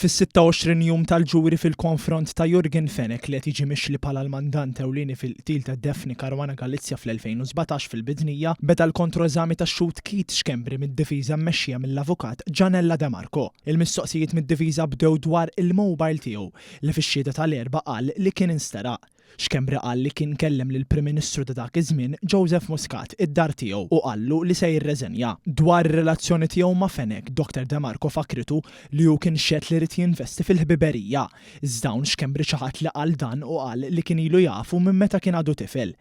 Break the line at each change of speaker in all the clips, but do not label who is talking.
Fis-26 jum tal-ġuri fil-konfront ta' Yorgen Fenech li qed jiġi mixli bħala l-mandant ewlieni fil-qtil ta' Daphne Caruana Galizia fl-2017 fil-Bidnija, beda l-kontroeżami tax-xhud Keith Schembri mid-difiża mmexxija mill-Avukat Gianella De Marco. Il-mistoqsijiet mid-difiża bdew dwar il-mobile tiegħu li fix-xhieda tal-Erbgħa qal li kien insteraq. Schembri qal li kien kellem lill-Prim Ministru ta' dak iż-żmien, Joseph Muscat, id-dar tiegħu u qallu li se jirreżenja. Dwar ir-relazzjoni tiegħu ma' Fenech, Dr De Marco fakkritu li hu kien xehed li ried jinvesti fil-ħbiberija. Iżda hawn Schembri ċaħad li qal dan u qal li kien ilu jafu minn meta kien għadu tifel.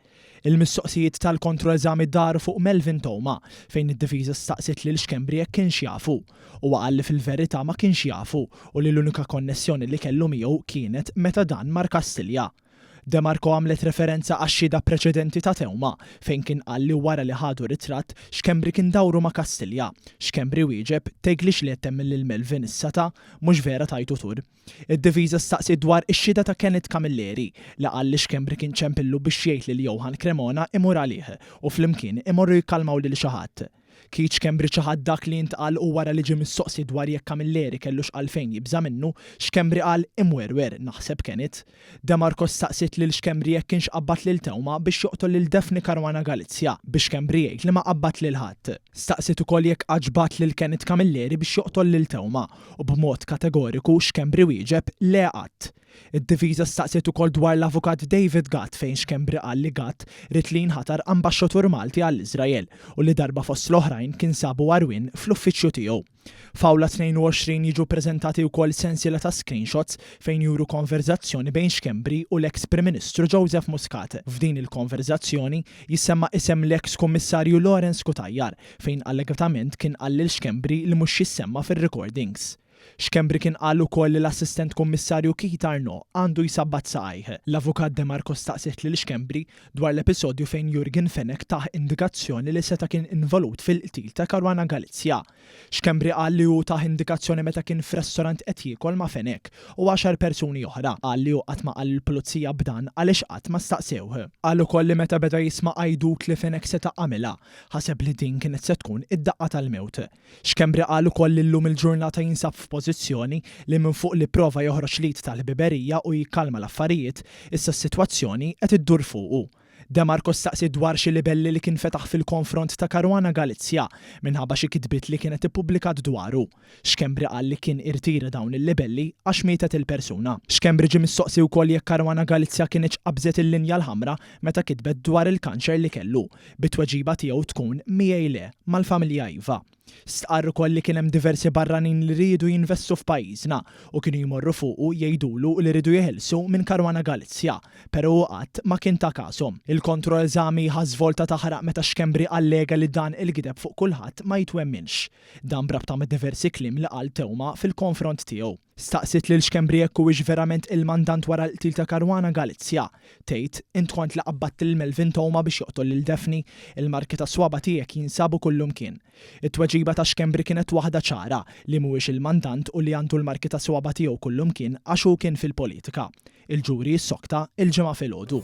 Il-mistoqsijiet tal-kontroeżami daru fuq Melvin Theuma, fejn id-difiża staqsiet lil Schembri jekk kienx jafu. Huwa qal li fil-verità ma kienx jafu u li l-unika konnessjoni li kellu miegħu kienet meta dan mar Kastilja. De Marco għamlet referenza għax-xhieda preċedenti ta' Theuma, fejn kien qal li wara li ħadu ritratt, Schembri kien dawru ma' Kastilja. Schembri wieġeb, Tgħidlix li qed temmen lil Melvin issa ta'? Mhux vera tajtu tur. Id-difiża staqsiet dwar ix-xhieda ta' Kenneth Camilleri, li qal li Schembri kien ċempillu biex jgħid lil Johann Cremona imur għalih u flimkien imorru jikkalmaw lil xi ħadd. Keith Schembri ċaħad dak li intqal u wara li ġie mistoqsi dwar jekk Camilleri kellux għalfejn jibża' minnu, Schembri qal imwerwer, naħseb Kenneth. De Marco staqsiet lil Schembri jekk kienx qabbad lil Theuma biex joqtol lil Daphne Caruana Galizia, bi Schembri jgħid li ma qabbad lil ħadd. Staqsiet ukoll jekk qattx bagħat lil Kenneth Camilleri biex joqtol lil Theuma u b'mod kategoriku Schembri wieġeb le qatt. Id-difiża staqsiet ukoll dwar l-avukat David Gatt fejn Schembri qal li Gatt ried li jinħatar ambaxxatur Malti għall-Iżrael u li darba fost l-oħrajn kien sabu għarwien fl-uffiċċju tiegħu. F'Awla 22 jiġu ppreżentati wkoll sensiela ta' screenshots fejn juru konverżazzjoni bejn Schembri u l-eks Prim Ministru Joseph Muscat. F'din il-konverżazzjoni jissemma isem l-eks Kummissarju Lawrence Cutajar fejn allegatament kien qal lil Schembri li mhux jissemma fir-recordings. Schembri kien qal ukoll li l-Assistent Kummissarju Keith Arnaud għandu jsabbat saqajh. L-Avukat De Marco staqsiet lil Schembri dwar l-episodju fejn Yorgen Fenech tah indikazzjoni li seta' kien involut fil-qtil ta' Caruana Galizia. Schembri qal li hu tah indikazzjoni meta kien f'restorant qed jiekol ma' Fenech u għaxar persuni oħra. Qal li hu qatt ma qal lill-Pulizija b'dan għaliex qatt ma staqsewh. Qal ukoll li meta beda jisma' għajdut li Fenech seta' għamilha, ħaseb li din kienet se tkun id-daqqa tal-mewt. Schembri qal ukoll li llum il-ġurnata jinsab f'pożizzjoni li minn fuq li pprova joħroġ l-id tal-ħbiberija u jikkalma l-affarijiet, issa s-sitwazzjoni qed iddur fuqu. De Marco staqsiet dwar xi libelli li kien fetaħ fil-konfront ta' Caruana Galizia minħabba xi kitbiet li kienet ippubblikat dwaru. Schembri qal li kien irtira dawn il-libelli għax mietet il-persuna. Schembri ġie mistoqsi wkoll jekk Caruana Galizia kinitx qabżet il-linja l-ħamra meta kitbet dwar il-kanċer li kellu, bit-tweġiba tiegħu tkun miegħi le, mal-familja iva. Stqarr ukoll li kien hemm diversi barranin li riedu jinvestu f'pajjiżna u kienu jmorru fuqu jgħidulu li riedu jeħilsu minn Caruana Galizia, pero hu qatt ma kien ta kashom. Il-kontroeżami ħa żvolta taħraq meta Schembri allega li dan il-gideb fuq kulħadd ma jitwemminx. Dan b'rabta ma' diversi kliem li qal Theuma fil-konfront tiegħu. Staqsiet lil Schembri jekk huwiex verament il-mandant wara l-qtil ta' Caruana Galizia. Tgħid, int kont li qabbadt lil Melvin Theuma biex joqtol lil Daphne, il-marki tas-swaba' tiegħek jinsabu kullumkien. It-tweġiba ta' Schembri kienet waħda ċara, li mhuwiex il-mandant u li għandu l-marki tas-swaba' tiegħu kullumkien għax hu kien fil-politika. Il-ġuri jissokta il-Ġimgħa filgħodu.